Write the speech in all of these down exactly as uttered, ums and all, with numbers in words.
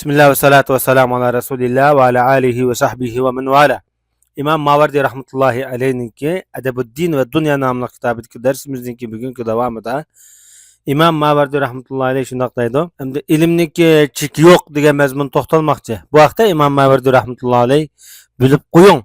بىسمىللا ۋە سالاتۇ ۋە سالامۇ ئالا رەسۇلىللا ۋە ئالا ئالىھى ۋە سەھبىھى ۋە مەن ۋالا. ئىمام ماۋەردى رەھمەتۇللاھى ئەلەيھنىڭكى ئەدەبۇددىن ۋە دۇنيا ناملىق كىتابىدىكى دەرسىمىزنىڭكى بۈگۈنكى داۋامىدا ئىمام ماۋەردى رەھمەتۇللاھى ئەلەيھ شۇنداق دەيدۇ. ئەمدى ئىلىمنىڭكى چېكى يوق دېگەن مەزمۇن توختالماقچى. بۇ ھەقتە ئىمام ماۋەردى رەھمەتۇللاھى ئەلەيھ بىلىپ قويۇڭ.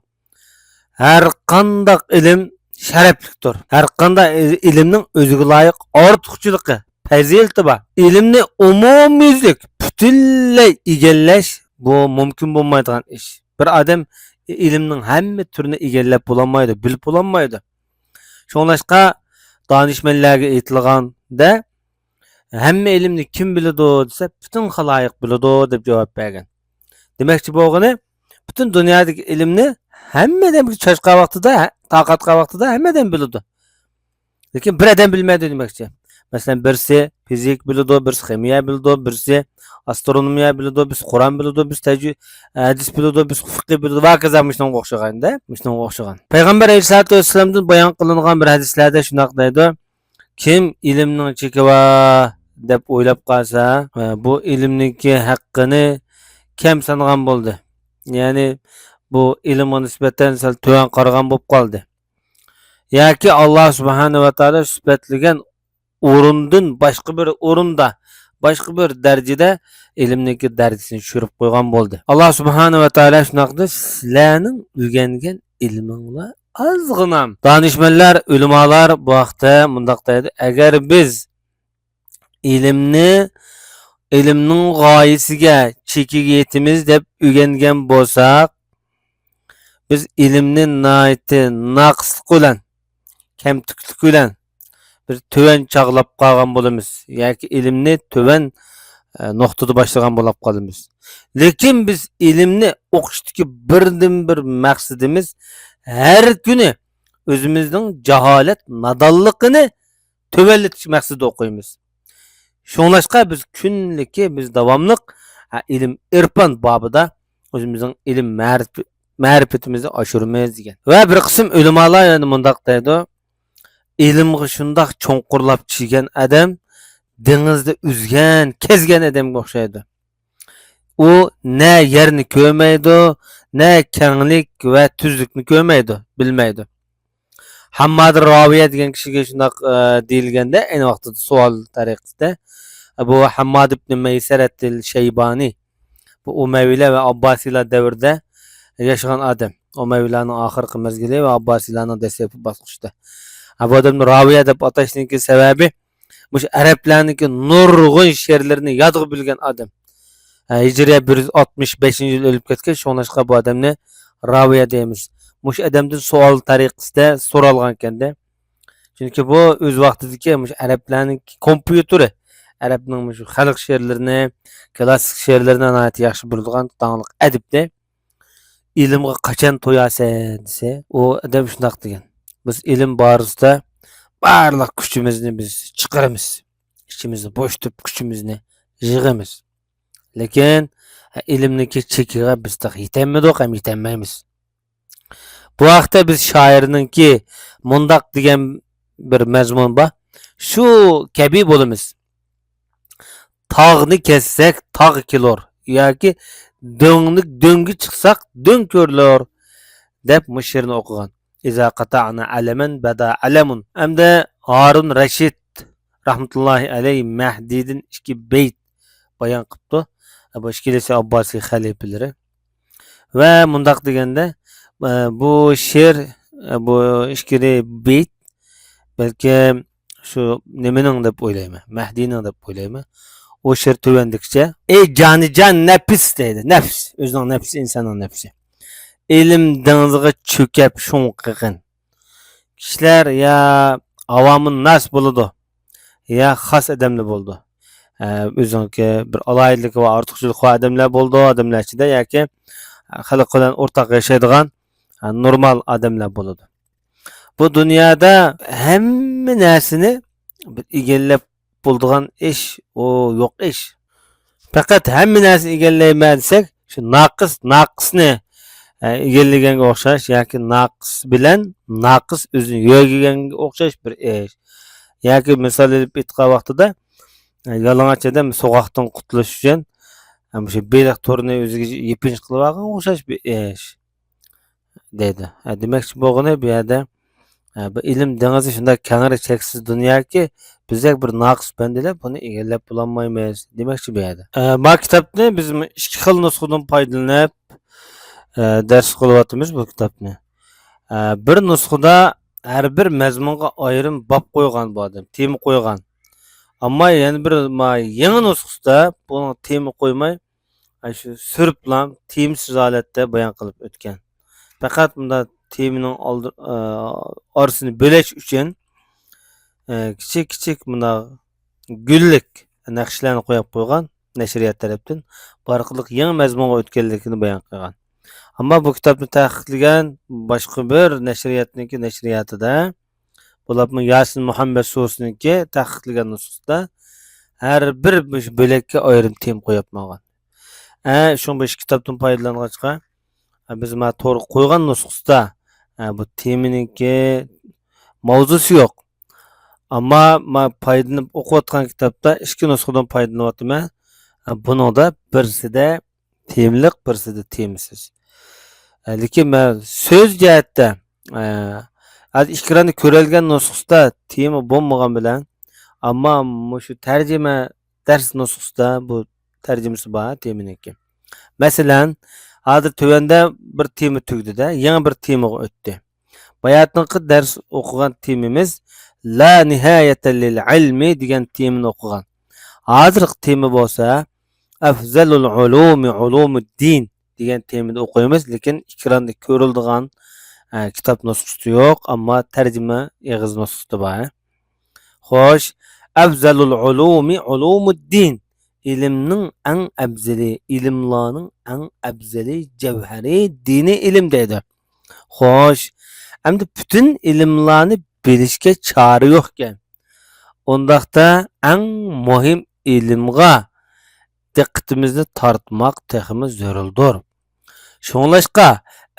ھەر قانداق ئىلىم شەرەپلىكتۇر. ھەر قانداق ئىلىمنىڭ ئۆزىگە لايىق ئارتۇقچىلىقى، پەزىلىتى بار. ئىلىمنى ئومۇميۈزلۈك، پۈتۈنلەي ئىگىلەش بۇ مۇمكىن بولمايدىغان ئىش. بىر ئادەم ئىلىمنىڭ ھەممە تۈرىنى ئىگىلەپ بولالمايدۇ، بىلىپ بولالمايدۇ. شۇڭلاشقا دانىشمەنلەرگە ئېيتىلغاندا، ھەممە ئىلىمنى كىم بىلىدۇ دېسە، پۈتۈن خالايىق بىلىدۇ دەپ جاۋاب بەرگەن. دېمەكچى بولغىنى، پۈتۈن دۇنيادىكى ئىلىمنى ھەممە ئادەمگە چاچقان ۋاقتىدا، تارقاتقان ۋاقتىدا ھەممە ئادەم بىلىدۇ. لېكىن بىر ئادەم بىلمەيدۇ دېمەكچى. مەسىلەن، بىرسى فىزىك بىلىدۇ، بىرسى خىمىيە بىلىدۇ، بىرسى ئاسترونومىيە بىلىدۇ، بىرسى قۇرئان بىلىدۇ، بىرسى تەجۋىد، ھەدىس بىلىدۇ، بىرسى فىقھى بىلىدۇ ۋە ھاكازا مۇشۇنىڭغا ئوخشىغان-دە، مۇشۇنىڭغا ئوخشىغان. پەيغەمبەر ئەلەيھىسسالاتۇ ۋەسسالامدىن بايان قىلىنغان بىر ھەدىسلەردە شۇنداق دەيدۇ، كىم ئىلىمنىڭ چېكى بار دەپ ئويلاپ قالسا، بۇ ئىلىمنىڭكى ھەققىنى كەم سانىغان بولدى. يەنى بۇ ئىلىمغا نىسبەتەن سەل تۆۋەن قارىغان بولۇپ قالدى. ياكى ئاللا سۇبھانە ۋە تائالا سۈپەتلىگەن ئورۇندىن باشقا بىر ئورۇندا، باشقا بىر دەرىجىدە ئىلىمنىڭكى دەرىجىسىنى چۈشۈرۈپ قويغان بولدى. ئاللا سۇبھانە ۋە تائالا شۇنداق دېدى، سىلەرنىڭ ئۆگەنگەن ئىلمىڭلار ئازغىنام. دانىشمەنلەر، ئۆلىمالار بۇ ھەقتە مۇنداق دەيدۇ، ئەگەر بىز ئىلىمنى، ئىلىمنىڭ غايىسىگە، چېكىگە يېتىمىز دەپ ئۆگەنگەن بولساق، بىز ئىلىمنى ناھايىتى ناقىسلىق بىلەن، كەمتۈكلۈك بىلەن بىر تۆۋەن چاغلاپ قالغان بولىمىز ياكى ئىلىمنى تۆۋەن، ئە، نۇقتىدا باشلىغان بولۇپ قالىمىز. لېكىن بىز ئىلىمنى ئوقۇشتىكى بىردىنبىر مەقسىتىمىز ھەر كۈنى ئۆزىمىزنىڭ جاھالەت، نادانلىقىنى تۆۋەنلىتىش مەقسىتىدە ئوقۇيمىز. شۇڭلاشقا بىز كۈنلۈكى، بىز داۋاملىق، ھە، ئىلىم ئىرپان بابىدا ئۆزىمىزنىڭ ئىلىم مەرىپ-، مەرىپىتىمىزنى ئاشۇرىمىز دېگەن. ۋە بىر قىسىم ئۆلىمالار يەنە مۇنداق دەيدۇ، ئىلىمغا شۇنداق چوڭقۇرلاپ چۈشكەن ئادەم دېڭىزدا ئۈزگەن، كەزگەن ئادەمگە ئوخشايدۇ. ئۇ نە يەرنى كۆرمەيدۇ، نە كەڭلىك ۋە تۈزلۈكنى كۆرمەيدۇ، بىلمەيدۇ. ھەممادى راۋىيە دېگەن كىشىگە شۇنداق، ئە، دېيىلگەندە، ئەينى ۋاقتىدا سوئال تەرىقىسىدە، بۇ ھەمماد ئىبنى مەيسەرەتىل شەيبانى، بۇ ئۇمەۋىيلەر ۋە ئابباسىيلار دەۋرىدە ياشىغان ئادەم. ئۇمەۋىيلارنىڭ ئاخىرقى مەزگىلى ۋە ئابباسىيلارنىڭ دەسلەپكى باسقۇچىدا. ھە، بۇ ئادەمنى راۋىيە دەپ ئاتاشنىڭكى سەۋەبى، مۇشۇ ئەرەبلەرنىڭكى نۇرغۇن شېئىرلىرىنى يادغا بىلگەن ئادەم. ھە، ھىجرىيە بىر يۈز ئاتمىش بەشىنچى يىل ئۆلۈپ كەتكەن، شۇڭلاشقا بۇ ئادەمنى راۋىيە دەيمىز. مۇشۇ ئادەمدىن سوئال تەرىقىسىدە سورالغانكەندە. چۈنكى بۇ ئۆز ۋاقتىدىكى مۇشۇ ئەرەبلەرنىڭ كومپيۇتېرى، ئەرەبنىڭ مۇشۇ خەلق شېئىرلىرىنى، كلاسسىك شېئىرلىرىنى ناھايىتى ياخشى بىلىدىغان داڭلىق ئەدىبتى. ئىلىمغا قاچان توياسەن دېسە، ئۇ ئادەم شۇنداق دېگەن، بىز ئىلىم بارىسىدا بارلىق كۈچىمىزنى بىز چىقىرىمىز. ئىچىمىزنى بوشىتىپ، كۈچىمىزنى يىغىمىز. لېكىن، ئىلىمنىڭكى چېكىگە بىز تېخى يېتەلمىدۇق ھەم يېتەلمەيمىز. بۇ ھەقتە بىز شائىرنىڭكى مۇنداق دېگەن بىر مەزمۇن بار. شۇ كەبى بولىمىز. تاغنى كەسسەك، تاغ كېلۇر. ياكى دۆڭنى، دۆڭگە چىقساق، دۆڭ كۆرۈلۈر. دەپ مۇشۇ شېئىرنى ئوقۇغان. ئىزا قاتائنا ئەلەمەن بەدا ئەلەمۇن. ئەمدى ھارۇن رەشىد رەھمەتۇللاھى ئەلەيھ مەھدىدىن ئىككى بەيت بايان قىپتۇ. بۇ ئىككىلىسى ئابباسىي خەلىپىلىرى. ۋە مۇنداق دېگەندە، ئە، بۇ شېئىر، ئە، بۇ ئىككىلى بەيت بەلكىم شۇ نېمىنىڭ دەپ ئويلايمەن، مەھدىنىڭ دەپ ئويلايمەن. ئۇ شېئىر تۆۋەندىكىچە، ئەي جانىجان نەپس دەيدۇ، نەپس، ئۆزىنىڭ نەپسى، ئىنساننىڭ نەپسى. ئىلىم دېڭىزىغا چۆكەپ شۇڭقىغىن. كىشىلەر يا ئاۋامۇن ناس بولىدۇ، يا خاس ئادەملەر بولىدۇ. ئە، ئۆزىنىڭكى بىر ئالاھىدىلىكى بار، ئارتۇقچىلىقى بار ئادەملەر بولىدۇ، ئادەملەر ئىچىدە ياكى خەلق بىلەن ئورتاق ياشايدىغان، ئە، نورمال ئادەملەر بولىدۇ. بۇ دۇنيادا ھەممە نەرسىنى بىر ئىگىلەپ بولىدىغان ئىش، ئۇ يوق ئىش. پەقەت ھەممە نەرسىنى ئىگىلەيمەن دېسەك، شۇ ناقىس، ناقىسنى، ئە، ئىگىلىگەنگە ئوخشاش ياكى ناقىس بىلەن ناقىس ئۆزىنى يۆگىگەنگە ئوخشاش بىر ئىش. ياكى مىسال ئېلىپ ئېيتقان ۋاقتىدا، ئە، يالىڭاچ ئادەم سوغۇقتىن قۇتۇلۇش ئۈچۈن، ھە، مۇشۇ بېلىق تورىنى ئۆزىگە يېپىنچ قىلىۋالغانغا ئوخشاش بىر ئىش دەيدۇ. ھە، دېمەكچى بولغىنى بۇ يەردە، ھە، بۇ ئىلىم دېڭىزى شۇنداق كەڭرى چەكسىز دۇنياكى، بىزدەك بىر ناقىس بەندىلەر بۇنى ئىگىلەپ بولالمايمىز دېمەكچى بۇ يەردە. ھە، ما كىتابنى بىز ئىككى خىل نۇسخىدىن پايدىلىنىپ، ئە، دەرس قىلىۋاتىمىز بۇ كىتابنى. ئە، بىر نۇسخىدا ھەر بىر مەزمۇنغا ئايرىم باب قويغان بۇ ئادەم، تېما قويغان. ئەمما يەنە بىر ما-، يېڭى نۇسخىسىدا بۇنىڭ تېما قويماي، ئە، شۇ سۈرۈپلا تېمىسىز ھالەتتە بايان قىلىپ ئۆتكەن. پەقەت مۇنداق تېمىنىڭ ئالدى-، ئە، ئارىسىنى بۆلەش ئۈچۈن، ئە، كىچىك-كىچىك مۇنداق گۈللۈك نەقىشلەرنى قويۇپ قويغان نەشرىيات تەرەپتىن، بۇ ئارقىلىق يېڭى مەزمۇنغا ئۆتكەنلىكىنى بايان قىلغان. ئەمما بۇ كىتابنى تەھقىقلىگەن باشقا بىر نەشرىياتنىڭكى نەشرىياتىدا، بولۇپمۇ ياسىن مۇھەممەد سۇسىنىڭكى تەھقىقلىگەن نۇسخىسىدا ھەر بىر مۇشۇ بۆلەككە ئايرىم تېما قويۇپ ماڭغان. ئە، شۇڭا بۇ ئىككى كىتابتىن پايدىلانغاچقا، ئە، بىز ما تورغا قويغان نۇسخىسىدا، ئە، بۇ تېمىنىڭكى ماۋزۇسى يوق. ئەمما ما پايدىلىنىپ ئوقۇۋاتقان كىتابتا ئىككى نۇسخىدىن پايدىلىنىۋاتىمەن. ئە، بۇنىڭدا بىرسىدە تېمىلىق، بىرسىدە تېمىسىز. ئە، لېكىن مەن سۆز جەھەتتە، ئە، ھازىر ئېكراندا كۆرۈلگەن نۇسخىسىدا تېما بولمىغان بىلەن، ئەمما مۇشۇ تەرجىمە دەرس نۇسخىسىدا بۇ تەرجىمىسى بار تېمىنىڭكى. مەسىلەن، ھازىر تۆۋەندە بىر تېما تۈگىدى-دە، يېڭى بىر تېمىغا ئۆتتى. باياتىنقى دەرس ئوقۇغان تېمىمىز لا نىھايەتە لىل ئىلمى دېگەن تېمىنى ئوقۇغان. ھازىرقى تېما بولسا ئەفزەلۇل ئۇلۇمى ئۇلۇمۇددىن دېگەن تېمىنى ئوقۇيمىز، لېكىن ئېكراندا كۆرۈلىدىغان، ئە، كىتاب نۇسخىسى يوق، ئەمما تەرجىمە ئېغىز نۇسخىسى بار. خوش، ئەفزەلۇل ئۇلۇمى ئۇلۇمۇددىن، ئىلىمنىڭ ئەڭ ئەپزىلى، ئىلىملارنىڭ ئەڭ ئەپزىلى، جەۋھىرى دىنىي ئىلىم دەيدۇ. خوش، ئەمدى پۈتۈن ئىلىملارنى بىلىشكە چارە يوقكەن. ئۇنداقتا ئەڭ مۇھىم ئىلىمغا دىققىتىمىزنى تارتماق تېخىمۇ زۆرۈردۇر. شۇڭلاشقا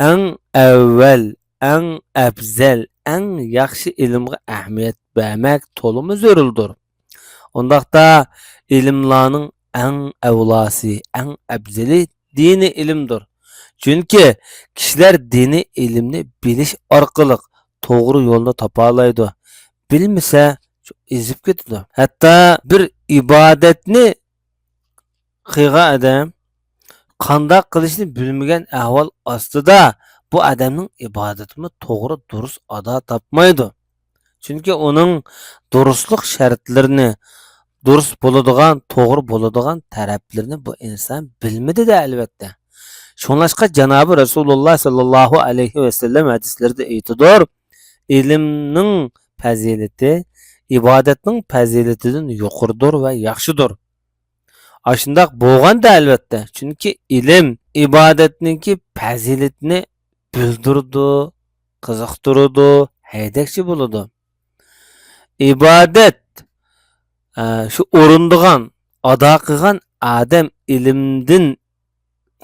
ئەڭ ئەۋۋەل، ئەڭ ئەپزەل، ئەڭ ياخشى ئىلىمغا ئەھمىيەت بەرمەك تولىمۇ زۆرۈردۇر. ئۇنداقتا ئىلىملارنىڭ ئەڭ ئەۋلاسى، ئەڭ ئەپزىلى دىنىي ئىلىمدۇر. چۈنكى كىشىلەر دىنىي ئىلىمنى بىلىش ئارقىلىق توغرا يولنى تاپالايدۇ. بىلمىسە، ئېزىپ كېتىدۇ. ھەتتا بىر ئىبادەتنى قىلغان ئادەم قانداق قىلىشنى بىلمىگەن ئەھۋال ئاستىدا، بۇ ئادەمنىڭ ئىبادىتىمۇ توغرا، دۇرۇس ئادا تاپمايدۇ. چۈنكى ئۇنىڭ دۇرۇسلۇق شەرتلىرىنى، دۇرۇس بولىدىغان، توغرا بولىدىغان تەرەپلىرىنى بۇ ئىنسان بىلمىدى-دە، ئەلۋەتتە. شۇڭلاشقا جانابى رەسۇلۇللا ساللاللاھۇ ئەلەيھى ۋەسەللەم ھەدىسلىرىدە ئېيتىدۇر، ئىلىمنىڭ پەزىلىتى ئىبادەتنىڭ پەزىلىتىدىن يۇقىرىدۇر ۋە ياخشىدۇر. ئاشۇنداق بولغاندا، ئەلۋەتتە، چۈنكى ئىلىم ئىبادەتنىڭكى پەزىلىتىنى بىلدۈرىدۇ، قىزىقتۇرىدۇ، ھەيدەكچى بولىدۇ. ئىبادەت، ئە، شۇ ئورۇندىغان، ئادا قىلغان ئادەم ئىلىمدىن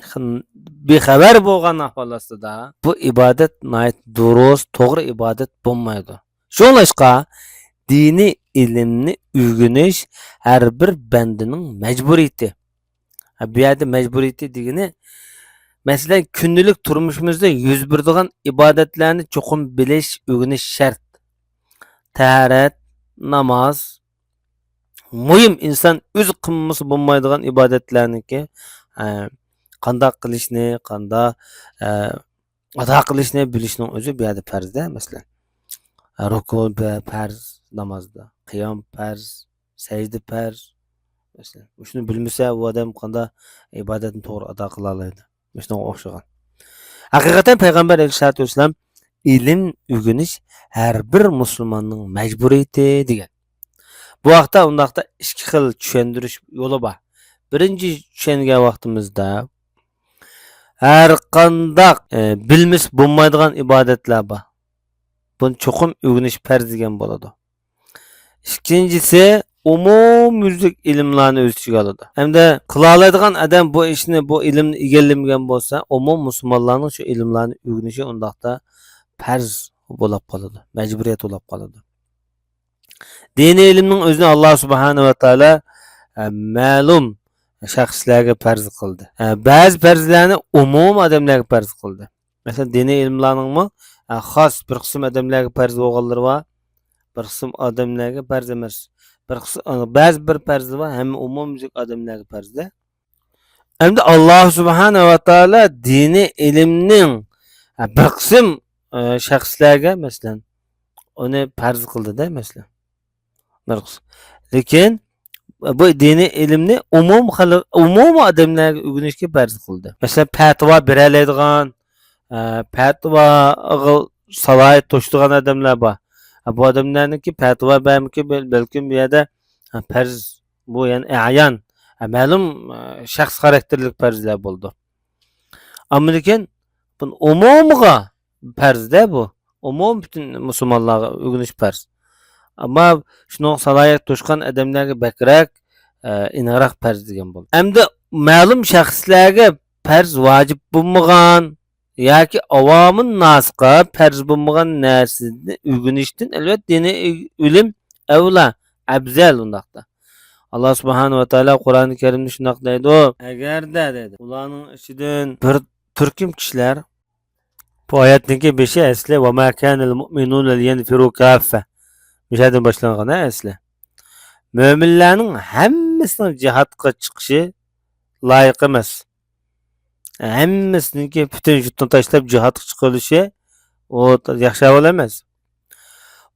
خىن-، بىخەۋەر بولغان ئەھۋال ئاستىدا، بۇ ئىبادەت ناھايىتى دۇرۇس، توغرا ئىبادەت بولمايدۇ. شۇڭلاشقا، دىنىي ئىلىمنى ئۆگىنىش ھەر بىر بەندىنىڭ مەجبۇرىيىتى. ھە، بۇ يەردە مەجبۇرىيىتى دېگىنى، مەسىلەن، كۈندىلىك تۇرمۇشىمىزدا يۈز بېرىدىغان ئىبادەتلەرنى چوقۇم بىلىش، ئۆگىنىش شەرت. تەھارەت، ناماز، مۇھىم ئىنسان ئۆزى قىلمىسا بولمايدىغان ئىبادەتلەرنىڭكى، ئە، قانداق قىلىشنى، قانداق، ئە، ئادا قىلىشنى بىلىشنىڭ ئۆزى بۇ يەردە پەرزدە، مەسىلەن، رۇكۇ پە-، پەرز نامازدا، قىيام پەرز، سەجدە پەرز، مەسىلەن. مۇشۇنى بىلمىسە، ئۇ ئادەم قانداق ئىبادەتنى توغرا ئادا قىلالايدۇ؟ مۇشۇنىڭغا ئوخشىغان. ھەقىقەتەن پەيغەمبەر ئەلەيھىسسالاتۇ ۋەسسالام، «ئىلىم ئۆگىنىش ھەر بىر مۇسۇلماننىڭ مەجبۇرىيىتى» دېگەن. بۇ ھەقتە ئۇنداقتا ئىككى خىل چۈشەندۈرۈش يولى بار. بىرىنچى چۈشەنگەن ۋاقتىمىزدا، ھەر قانداق، ئە، بىلمىسە بولمايدىغان ئىبادەتلەر بار. بۇنى چوقۇم ئۆگىنىش پەرز دېگەن بولىدۇ. ئىككىنچىسى، ئومۇميۈزلۈك ئىلىملارنى ئۆز ئىچىگە ئالىدۇ. ھەمدە قىلالايدىغان ئادەم بۇ ئىشنى، بۇ ئىلىمنى ئىگىلىمىگەن بولسا، ئومۇم مۇسۇلمانلارنىڭ شۇ ئىلىملارنى ئۆگىنىشى ئۇنداقتا پەرز بولاپ قالىدۇ، مەجبۇرىيەت بولاپ قالىدۇ. دىنىي ئىلىمنىڭ ئۆزىنى ئاللا سۇبھانەھۇ ۋە تائالا، ئە، مەلۇم شەخسلەرگە پەرز قىلدى. ھە، بەزى پەرزلەرنى ئومۇمىي ئادەملەرگە پەرز قىلدى. مەسىلەن، دىنىي ئىلىملارنىڭمۇ، ھە، خاس بىر قىسىم ئادەملەرگە پەرز بولغانلىرى بار، بىر قىسىم ئادەملەرگە پەرز ئەمەس. بىر قىسىم، بەزى بىر پەرزلىرى بار، ھەممە ئومۇميۈزلۈك ئادەملەرگە پەرزدە. ئەمدى ئاللا سۇبھانەھۇ ۋە تائالا دىنىي ئىلىمنىڭ، ھە، بىر قىسىم، ئە، شەخسلەرگە، مەسىلەن، ئۇنى پەرز قىلدى-دە، مەسىلەن. بىر قىسىم. لېكىن بۇ دىنىي ئىلىمنى ئومۇم خەلق، ئومۇمىي ئادەملەرگە ئۆگىنىشكە پەرز قىلدى. مەسىلەن، پەتىۋا بېرەلەيدىغان، ئە، پەتىۋاغا سالاھىيەت توشىدىغان ئادەملەر بار. ئە، بۇ ئادەملەرنىڭكى پەتىۋا بەرمىكى بەل-، بەلكىم بۇ يەردە، ئە، پەرز، بۇ يەنى ئەيان، ئە، مەلۇم، ئە، شەخس خاراكتېرلىك پەرزلەر بولىدۇ. ئەمما لېكىن بۇنى ئومۇمىغا پەرز-دە بۇ. ئومۇم پۈتۈن مۇسۇلمانلارغا ئۆگىنىش پەرز. ئەمما شۇنىڭغا سالاھىيەت توشقان ئادەملەرگە بەكرەك، ئە، ئېنىقراق پەرز دېگەن بولدى. ئەمدى مەلۇم شەخسلەرگە پەرز ۋاجىپ بولمىغان ياكى ئاۋامىن ناسقا پەرز بولمىغان نەرسىنى ئۆگىنىشتىن، ئەلۋەتتە، دىنىي ئىلىم ئەۋلا، ئەۋزەل ئۇنداقتا. ئاللا سۇبھانەھۇ ۋە تائالا قۇرئانى كەرىمدە شۇنداق دەيدۇ، ئەگەردە دەيدۇ، ئۇلارنىڭ ئىچىدىن بىر تۈركۈم كىشىلەر، بۇ ئايەتنىڭكى بېشى ئەسلى، «ۋە ما كانەل مۇئمىنۇنە لىيەنفىرۇ كاففە». مۇشۇ يەردىن باشلانغان، ھە، ئەسلى. مۆمىنلەرنىڭ ھەممىسىنىڭ جىھادقا چىقىشى لايىق ئەمەس. ھەممىسىنىڭكى پۈتۈن يۇرتنى تاشلاپ جىھادقا چىقىۋېلىشى، ئۇ ياخشى ئەھۋال ئەمەس.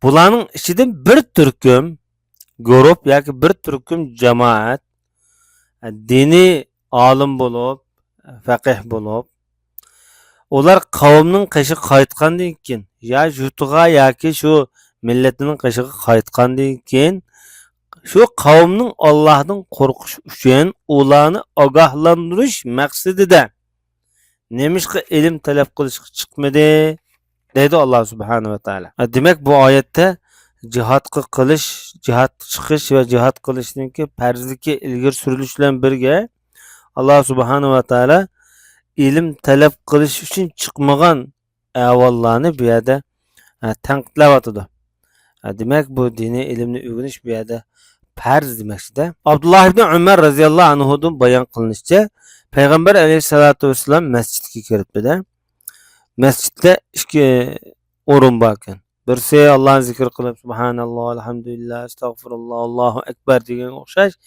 بۇلارنىڭ ئىچىدىن بىر تۈركۈم گۇرۇپ ياكى بىر تۈركۈم جامائەت دىنىي ئالىم بولۇپ، فەقىھ بولۇپ، ئۇلار قەۋمنىڭ قېشىغا قايتقاندىن كېيىن، يا يۇرتىغا ياكى شۇ مىللىتىنىڭ قېشىغا قايتقاندىن كېيىن، شۇ قەۋمنىڭ ئاللاھتىن قورقۇش ئۈچۈن ئۇلارنى ئاگاھلاندۇرۇش مەقسىتىدە نېمىشقا ئىلىم تەلەپ قىلىشقا چىقمىدى؟ دەيدۇ ئاللا سۇبھانەھۇ ۋە تائالا. دېمەك، بۇ ئايەتتە جىھادقا قىلىش، جىھادقا چىقىش ۋە جىھاد قىلىشنىڭكى پەرزلىكى ئىلگىرى سۈرۈلۈش بىلەن بىرگە، ئاللا سۇبھانەھۇ ۋە تائالا ئىلىم تەلەپ قىلىش ئۈچۈن چىقمىغان ئەھۋاللارنى بۇ يەردە، ھە، تەنقىدلەۋاتىدۇ. ھە، دېمەك، بۇ دىنىي ئىلىمنى ئۆگىنىش بۇ يەردە پەرز دېمەكچىدە. ئابدۇللا ئىبنى ئۆمەر رەزىياللاھۇ ئەنھۇدىن بايان قىلىنىشىچە، پەيغەمبەر ئەلەيھىسسالاتۇ ۋەسسالام مەسچىتكە كىرىپتۇ-دە. مەسچىتتە ئىككى ئورۇن باركەن. بىرسى ئاللانى زىكىر قىلىپ، سۇبھاناللا، ئەلھەمدۇلىللا، ئەستەغفىرۇللا، ئاللاھۇ ئەكبەر دېگەنگە ئوخشاش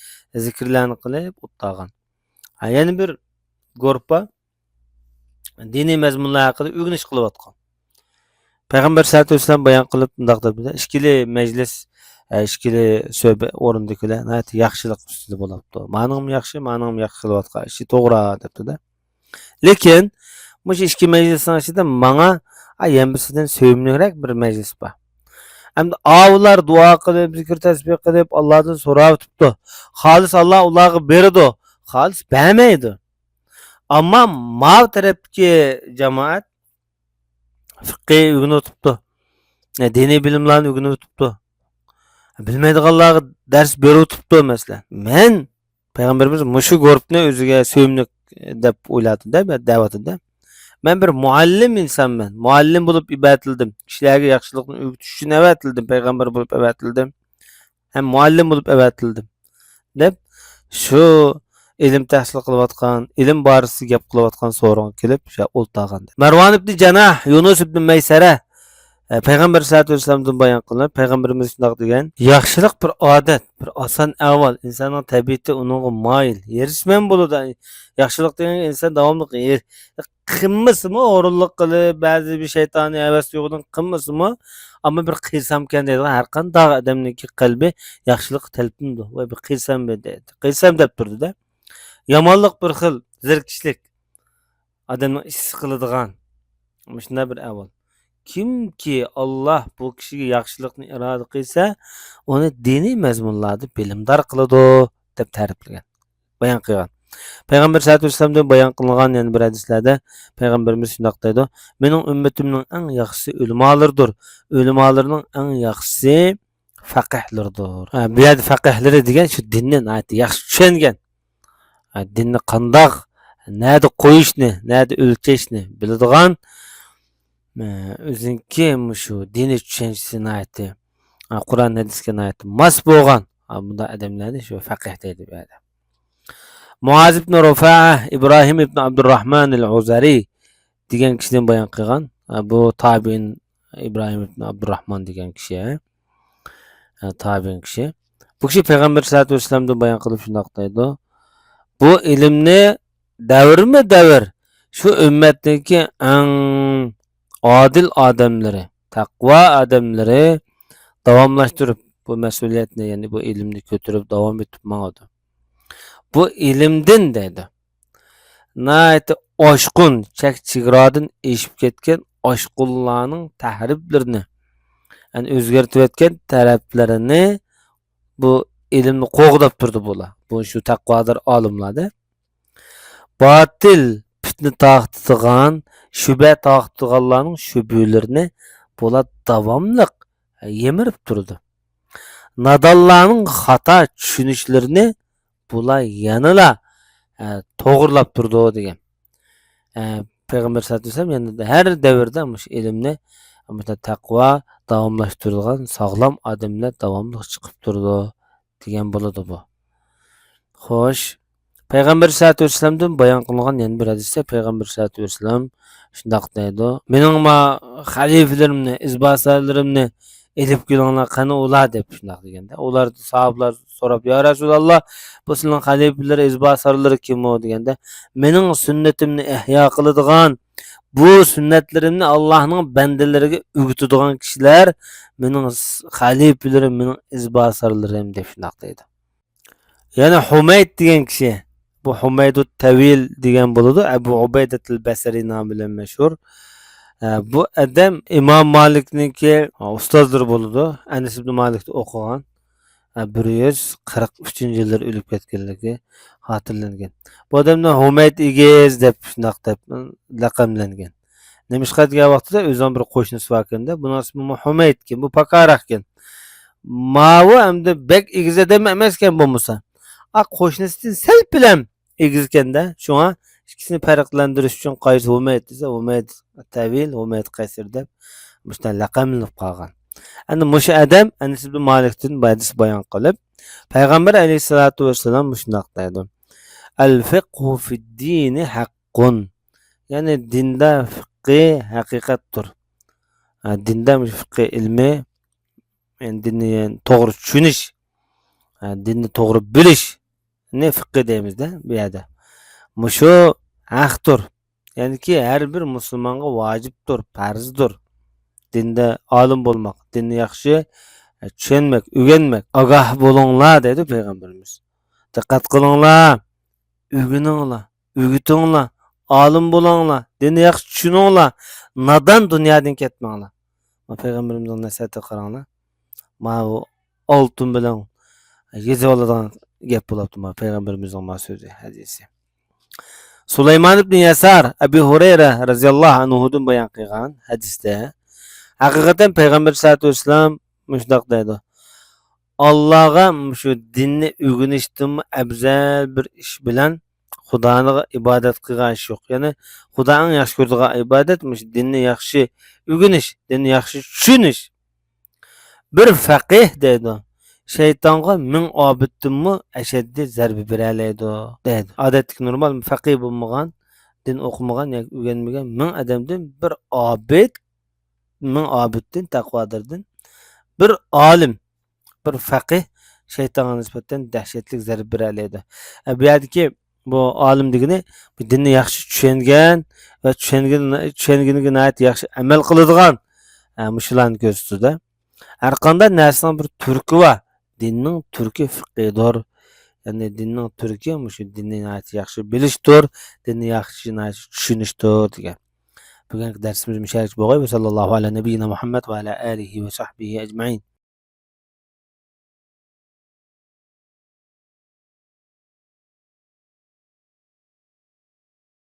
زىكىرلەرنى قىلىپ ئولتۇرغان. ھە، يەنە بىر گۇرۇپپا دىنىي مەزمۇنلار ھەققىدە ئۆگىنىش قىلىۋاتقان. پەيغەمبەر سەللەللاھۇ ئەلەيھى ۋەسەللەم بايان قىلىپ مۇنداق دەپتۇ، ئىككىلى مەجلىس، ئە، ئىككىلى سۆھبەت ئورنىدىكىلەر ناھايىتى ياخشىلىق ئۈستىدە بولۇپتۇ. مانىڭمۇ ياخشى، مانىڭمۇ ياخشى قىلىۋاتقان ئىشى توغرا دەپتۇ-دە. لېكىن مۇشۇ ئىككى مەجلىسنىڭ ئىچىدە ماڭا، ئا، يەنە بىرسىدىن سۆيۈملۈكرەك بىر مەجلىس بار. ئەمدى ئاۋۇلار دۇئا قىلىپ، زىكىر تەسبىھ قىلىپ، ئاللادىن سوراۋېتىپتۇ. خالىس ئاللا ئۇلارغا بېرىدۇ، خالىس بەرمەيدۇ. ئەمما ماۋۇ تەرەپتىكى جامائەت فىقھى ئۆگىنىۋېتىپتۇ. دىنىي بىلىملارنى ئۆگىنىۋېتىپتۇ. بىلمەيدىغانلارغا دەرس بېرىۋېتىپتۇ، مەسىلەن. مەن پەيغەمبىرىمىز مۇشۇ گۇرۇپنى ئۆزىگە سۆيۈملۈك دەپ ئويلاۋاتىدۇ-دە، دەۋاتىدۇ-دە. مەن بىر مۇئەللىم ئىنسانمەن. مۇئەللىم بولۇپ ئەۋەتىلدىم. كىشىلەرگە ياخشىلىقنى ئۆگىتىش ئۈچۈن ئەۋەتىلدىم. پەيغەمبەر بولۇپ ئەۋەتىلدىم. ھەم مۇئەللىم بولۇپ ئەۋەتىلدىم. دەپ، شۇ ئىلىم تەھسىل قىلىۋاتقان، ئىلىم بارىسىدا گەپ قىلىۋاتقان سورۇنغا كېلىپ، شۇ ئولتۇرغانىدى. مەرۋان ئىبنى جاناھ، يۇنۇس ئىبنى مەيسەرە، ئە، پەيغەمبەر سەللەللاھۇ ئەلەيھى ۋەسەللەمدىن بايان قىلىنىپ، پەيغەمبىرىمىز شۇنداق دېگەن، ياخشىلىق بىر ئادەت، بىر ئاسان ئەھۋال، ئىنساننىڭ تەبىئىتى ئۇنىڭغا مايىل. ھېرىسمەن بولىدۇ. ياخشىلىق دېگەنگە ئىنسان داۋاملىق ھېر-، قىلمىسىمۇ، ھۇرۇنلۇق قىلىپ، بەزى بىر شەيتانىي ھەۋەس تۇيغۇدىن قىلمىسىمۇ، ئەمما بىر قىلسامكەن دەيدىغان ھەر قانداق ئادەمنىڭكى قەلبى ياخشىلىققا تەلپۈنىدۇ. ۋاي، بىر قىلسام بىر دەيدۇ. قىلسام دەپ تۇرىدۇ-دە. يامانلىق بىر خىل زېرىكىشلىك. ئادەمنىڭ ئىچى سىقىلىدىغان. مۇشۇنداق بىر ئەھۋال. كىمكى ئاللا بۇ كىشىگە ياخشىلىقنى ئىرادە قىلسا، ئۇنى دىنىي مەزمۇنلاردا بىلىمدار قىلىدۇ، دەپ تەرىپلىگەن. بايان قىلغان. پەيغەمبەر سەللەللاھۇ ئەلەيھى ۋەسەللەمدىن بايان قىلىنغان يەنە بىر ھەدىسلەردە پەيغەمبىرىمىز شۇنداق دەيدۇ، مېنىڭ ئۈممىتىمنىڭ ئەڭ ياخشىسى ئۆلىمالىرىدۇر، ئۆلىمالىرىنىڭ ئەڭ ياخشىسى فەقىھلىرىدۇر. ھە، بۇ يەردە فەقىھلىرى دېگەن شۇ دىننى ناھايىتى ياخشى چۈشەنگەن، ھە، دىننى قانداق، نەدە قويۇشنى، نەدە ئۆلچەشنى بىلىدىغان، ھە، ئۆزىنىڭكى مۇشۇ دىنىي چۈشەنچىسى ناھايىتى، ھە، قۇرئان ھەدىسكە ناھايىتى ماس بولغان، ھە، بۇنداق ئادەملەرنى شۇ فەقىھ دەيدۇ بۇ يەردە. مۇئاز ئىبن رۇفەئە ئىبراھىم ئىبن ئابدۇرراھمان ئەل ئۇزەرى دېگەن كىشىدىن بايان قىلغان. ھە، بۇ تابىئىن ئىبراھىم ئىبن ئابدۇرراھمان دېگەن كىشى. ھە، تابىئىن كىشى. بۇ كىشى پەيغەمبەر سەللەللاھۇ ئەلەيھى ۋەسەللەمدىن بايان قىلىپ شۇنداق دەيدۇ. بۇ ئىلىمنى دەۋرمۇ دەۋر شۇ ئۈممەتنىڭكى ئەڭ ئادىل ئادەملىرى، تەقۋا ئادەملىرى داۋاملاشتۇرۇپ بۇ مەسئۇلىيەتنى، يەنى بۇ ئىلىمنى كۆتۈرۈپ داۋام ئېتىپ ماڭىدۇ. بۇ ئىلىمدىن دەيدۇ. ناھايىتى ئاشقۇن، چەك-چېگرادىن ئېشىپ كەتكەن ئاشقۇنلارنىڭ تەھرىپلىرىنى، يەنى ئۆزگەرتىۋەتكەن تەرەپلىرىنى بۇ ئىلىمنى قوغداپ تۇرىدۇ بۇلار. بۇ شۇ تەقۋادار ئالىملاردا. باتىل پىتنە تارقىتىدىغان، شۈبھە تارقىتىدىغانلارنىڭ شۈبھىلىرىنى بۇلار داۋاملىق يېمىرىپ تۇرىدۇ. نادانلارنىڭ خاتا چۈشىنىشلىرىنى بۇلار يەنىلا، ئە، توغرىلاپ تۇرىدۇ دېگەن. ئە، پەيغەمبەر سەللەللاھۇ ئەلەيھى ۋەسەللەم يەنە ھەر دەۋردە مۇشۇ ئىلىمنى، مۇشۇ تەقۋا داۋاملاشتۇرىدىغان ساغلام ئادەملەر داۋاملىق چىقىپ تۇرىدۇ دېگەن بولىدۇ بۇ. خوش، پەيغەمبەر سەللەللاھۇ ئەلەيھى ۋەسەللەمدىن بايان قىلىنغان يەنە بىر ھەدىستە پەيغەمبەر سەللەللاھۇ ئەلەيھى ۋەسەللەم شۇنداق دەيدۇ، مېنىڭ ما خەلىپىلىرىمنى، ئىزباسارلىرىمنى ئېلىپ كېلىڭلار، قېنى ئۇلار دەپ شۇنداق دېگەندە، ئۇلار ساھابىلار سوراپ، يا رەسۇلاللا، بۇ سىلىنىڭ خەلىپىلىرى، ئىزباسارلىرى كىم ئۇ دېگەندە، مېنىڭ سۈننىتىمنى ئەھيا قىلىدىغان، بۇ سۈننەتلىرىمنى ئاللاھنىڭ بەندىلىرىگە ئۆگىتىدىغان كىشىلەر مېنىڭ س-، خەلىپىلىرىم، مېنىڭ ئىزباسارلىرىم دەپ شۇنداق دەيدۇ. يەنە ھۇمەيد دېگەن كىشى، بۇ ھۇمەيدۇت تەۋىل دېگەن بولىدۇ، ئەبۇ ئۇبەيدەتىل بەسرى نامى بىلەن مەشھۇر. ئە، بۇ ئادەم ئىمام مالىكنىڭكى ئۇستازلىرى بولىدۇ، ئەنەس ئىبن مالىكتا ئوقۇغان. ئە، بىر يۈز قىرىق ئۈچىنچى يىللىرى ئۆلۈپ كەتكەنلىكى خاتىرىلەنگەن. بۇ ئادەمنى ھۇمەيد ئېگىز دەپ شۇنداق دەپ لەقەملەنگەن. نېمىشقا دېگەن ۋاقتىدا ئۆزىنىڭ بىر قوشنىسى باركەن-دە، بۇنىڭ ئىسمى ھۇمەيدكەن، بۇ پاكارەككەن. ماۋۇ ئەمدى بەك ئېگىز ئادەم ئەمەسكەن بولمىسا. ئا، قوشنىسىدىن سەل پىلەم ئېگىزكەن-دە، شۇڭا ئىككىسىنى پەرقلەندۈرۈش ئۈچۈن قايسى ھۇمەيد دېسە، ھۇمەيد تەۋىل، ھۇمەيد قەسىر دەپ مۇشۇنداق لەقەملىنىپ قالغان. ئەمدى مۇشۇ ئادەم ئەنەس ئىبن مالىكتىن بۇ ھەدىسنى بايان قىلىپ، پەيغەمبەر ئەلەيھىسسالاتۇ ۋەسسالام مۇشۇنداق دەيدۇ، ئەل فىقھۇ فىددىنى ھەققۇن. يەنى دىندا فىقھى ھەقىقەتتۇر. ھە، دىندا مۇشۇ فىقھى ئىلمى، يەنى دىننى، يەنى توغرا چۈشىنىش، ھە، دىننى توغرا بىلىشنى فىقھى دەيمىز-دە بۇ يەردە. مۇشۇ ھەقتۇر. يەنىكى ھەر بىر مۇسۇلمانغا ۋاجىپتۇر، پەرزدۇر. دىندا ئالىم بولماق، دىننى ياخشى، ئە، چۈشەنمەك، ئۆگەنمەك. ئاگاھ بولۇڭلار دەيدۇ پەيغەمبىرىمىز. دىققەت قىلىڭلار، ئۆگىنىڭلار، ئۆگىتىڭلار، ئالىم بولۇڭلار، دىننى ياخشى چۈشىنىڭلار، نادان دۇنيادىن كەتمەڭلار. ما پەيغەمبىرىمىزنىڭ نەسىھەتىگە قاراڭلار. ماۋۇ ئالتۇن بىلەن يېزىۋالىدىغان گەپ بولاپتۇ، ما پەيغەمبىرىمىزنىڭ ما سۆزى، ھەدىسى. سۇلايمان ئىبن يەسار ئەبى ھۇرەيرە رەزىياللاھۇ ئەنھۇدىن بايان قىلغان ھەدىستە، ھەقىقەتەن پەيغەمبەر سەللەللاھۇ ئەلەيھى ۋەسەللەم مۇشۇنداق دەيدۇ، ئاللاغا مۇشۇ دىننى ئۆگىنىشتىنمۇ ئەۋزەل بىر ئىش بىلەن خۇدانىغا ئىبادەت قىلغان ئىش يوق. يەنى خۇدا ئەڭ ياخشى كۆرىدىغان ئىبادەت مۇشۇ دىننى ياخشى ئۆگىنىش، دىننى ياخشى چۈشىنىش. بىر فەقىھ دەيدۇ، شەيتانغا مىڭ ئابىدتىنمۇ ئەشەددىي زەربە بېرەلەيدۇ دەيدۇ. ئادەتتىكى نورمال فەقىھ بولمىغان، دىن ئوقۇمىغان ياكى ئۆگەنمىگەن مىڭ ئادەمدىن بىر ئابىد، مىڭ ئابىدتىن، تەقۋاداردىن بىر ئالىم، بىر فەقىھ شەيتانغا نىسبەتەن دەھشەتلىك زەربە بېرەلەيدۇ. ئە، بۇ يەردىكى بۇ ئالىم دېگىنى بۇ دىننى ياخشى چۈشەنگەن ۋە چۈشەنگىنى، چۈشەنگىنىگە ناھايىتى ياخشى ئەمەل قىلىدىغان، ئە، مۇشۇلارنى كۆرسىتىدۇ. ھەر قانداق نەرسىنىڭ بىر تۈركى بار. دىننىڭ تۈركى فىقھىدۇر. يەنى دىننىڭ تۈركى مۇشۇ دىننى ناھايىتى ياخشى بىلىشتۇر، دىننى ياخشى، ناھايىتى چۈشىنىشتۇر دېگەن. بۈگۈنكى دەرسىمىز مۇشۇ يەرگىچە بولغاي. ۋە ساللاللاھۇ ئەلا نەبىييىنا مۇھەممەد ۋە ئەلا ئالىھى ۋە سەھبىھى ئەجمەئىن.